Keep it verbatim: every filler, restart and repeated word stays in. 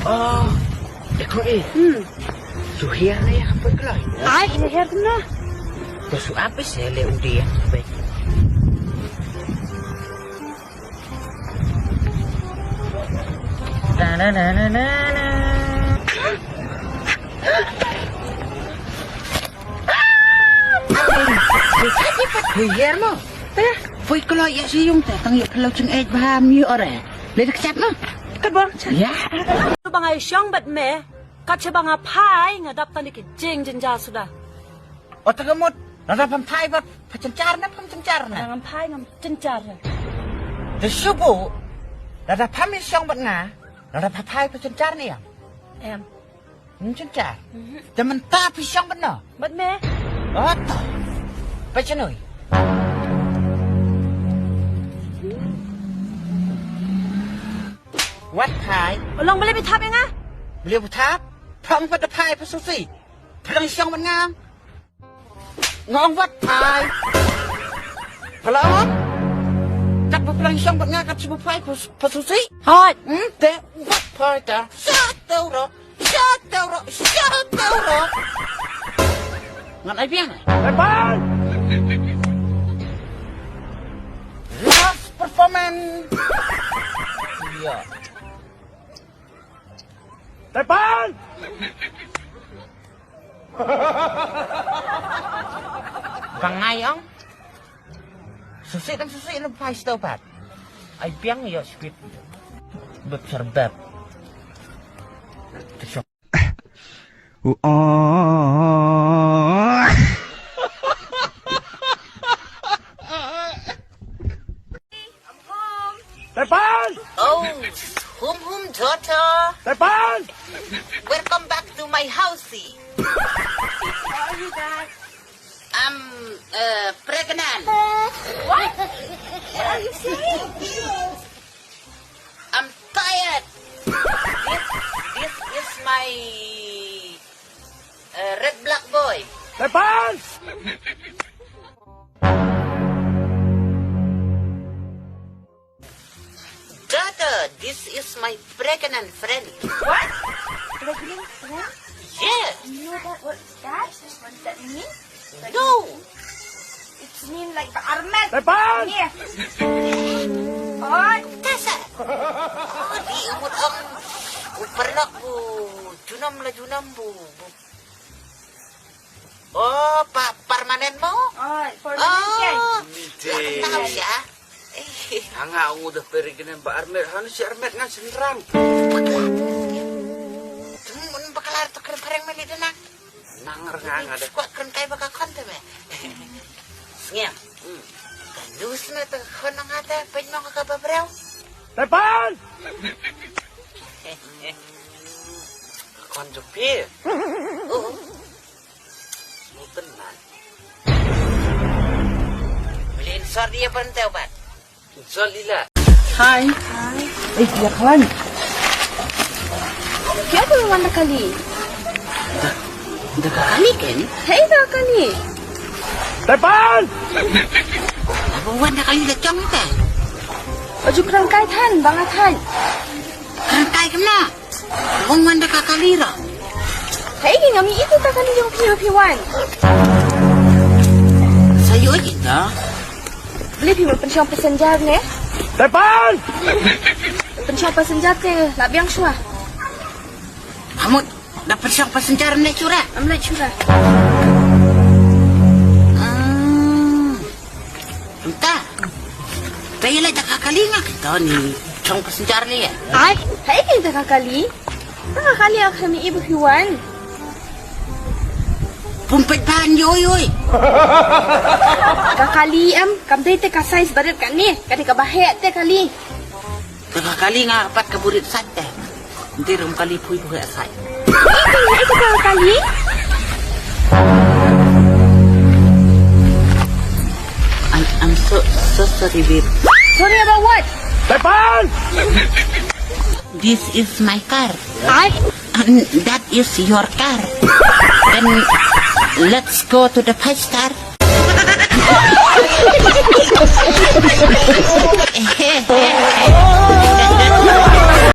Oh, ïa ko i. Hmm. Shu hiar na ïa ka poi kloi. Ai, ïa hiar kumno? Ko shu ap beit ïa le u dei ïa poi. Na na na na na na. Poi hiar mo. Poi, poi kloi ïa sha ïung te tang ïa phyllaw jingïeit bha, ym ïoh re. Leit da kjat mo. Kat bor. Ïa. Ba nga ïashong bad me, kat shaba nga phai nga dap tang da ki jingjynjar suda. O, te ka mut, lada pham phai bad pha jynjar ne pham jynjar ne? Ngam phai, ngam jynjar. Te shu buh, lada pham ïashong bad nga, lada pha phai pha jynjar ne ïa? Em. Ym jynjar. Mhm. Te mynta phi shong bad no? Bad me. O to. Peit shano. Wat phai. Long balei phi thap ïa nga? Balei phi thap? Pha ong pat da phai pha sngewsih. Pha dang shong bad nga. Nga ong wat phai. Pha la ong? Kat ba pha dang shong bad nga kat shu phai pha, pha sngewsih. Hooid. Hmm, te wat phai ta. Sha tau ro. Sha tau ro. Sha tau ro. Ngan ai biang. Tepan! Last performance. Ïa. Tepan! Ba nga ong. Sngewsih dang sngewsih, lem phai sha tau pat. Ai biang ïa speed. Bep sar bep. Te shong. Uh, oh. Tepan! Oh, hum hum daughter. Tepan! Welcome back to my housey. How are you, Dad? I'm, uh, pregnant. What? What are you saying? I'm tired. This, this is my, uh, red black boy. Tepan! Dada, this is my pregnant friend. What? Pregnant friend? Yes. You know that word, that? What does that mean? No. It's mean like ba armet. Tepan! Yeah. Oh, tasa. Oh, di umut ang uparlak bu junam la junam bu. Oh, pa permanent mo? Oh, permanent kan? Oh, la kenal siya. Hanga ong u da pregnant ba armet, hanu si armet ngan sendrang. Temu mun bakal ar to kren pareng meli denak. Nang renga nga de. Squat kren kai baka kon te me. Sngem. Hmm. Tandus me te kon nga te pej mo ka ba breu. Tepan! Kon jupi. Oh. Mungkin man. Beli insor dia pun teu bat. Insor lila. Hai. Hai. Eh, dia kawan. Kya ko wan da kali? Da, da kali kan? Hei da kali. Tepan! Apa wan da kali da chong te? Aju kerangkai than, bang than. Kerangkai kena? Ong wan da ka kali ra. Hei, ngam i itu ta kali jong phi, phi wan. Sayo kita. Beli phi pynshong passenger ne? Tepan! Pynshong passenger te la biang shwa. Hamut da pynshong passenger ne chura. Am la chura. Ah. Ynta. Te ïa leit da ka kali nga kita ni chong passenger ni ïa. Ai, hai ki da ka kali. Da ka kali ak hami ibu hiwan. Pum pet ban yoi yoi. Ka kali am, kam dei te ka size barit ka ni, ka dei ka bahek te kali. Te ka kali nga pat ka burit sat te. Ntir um kali pui pui sat. Itu, itu ka kali. I, I'm so, so sorry, babe. Sorry about what? Tepan! This is my car. I And that is your car. Then let's go to the five star.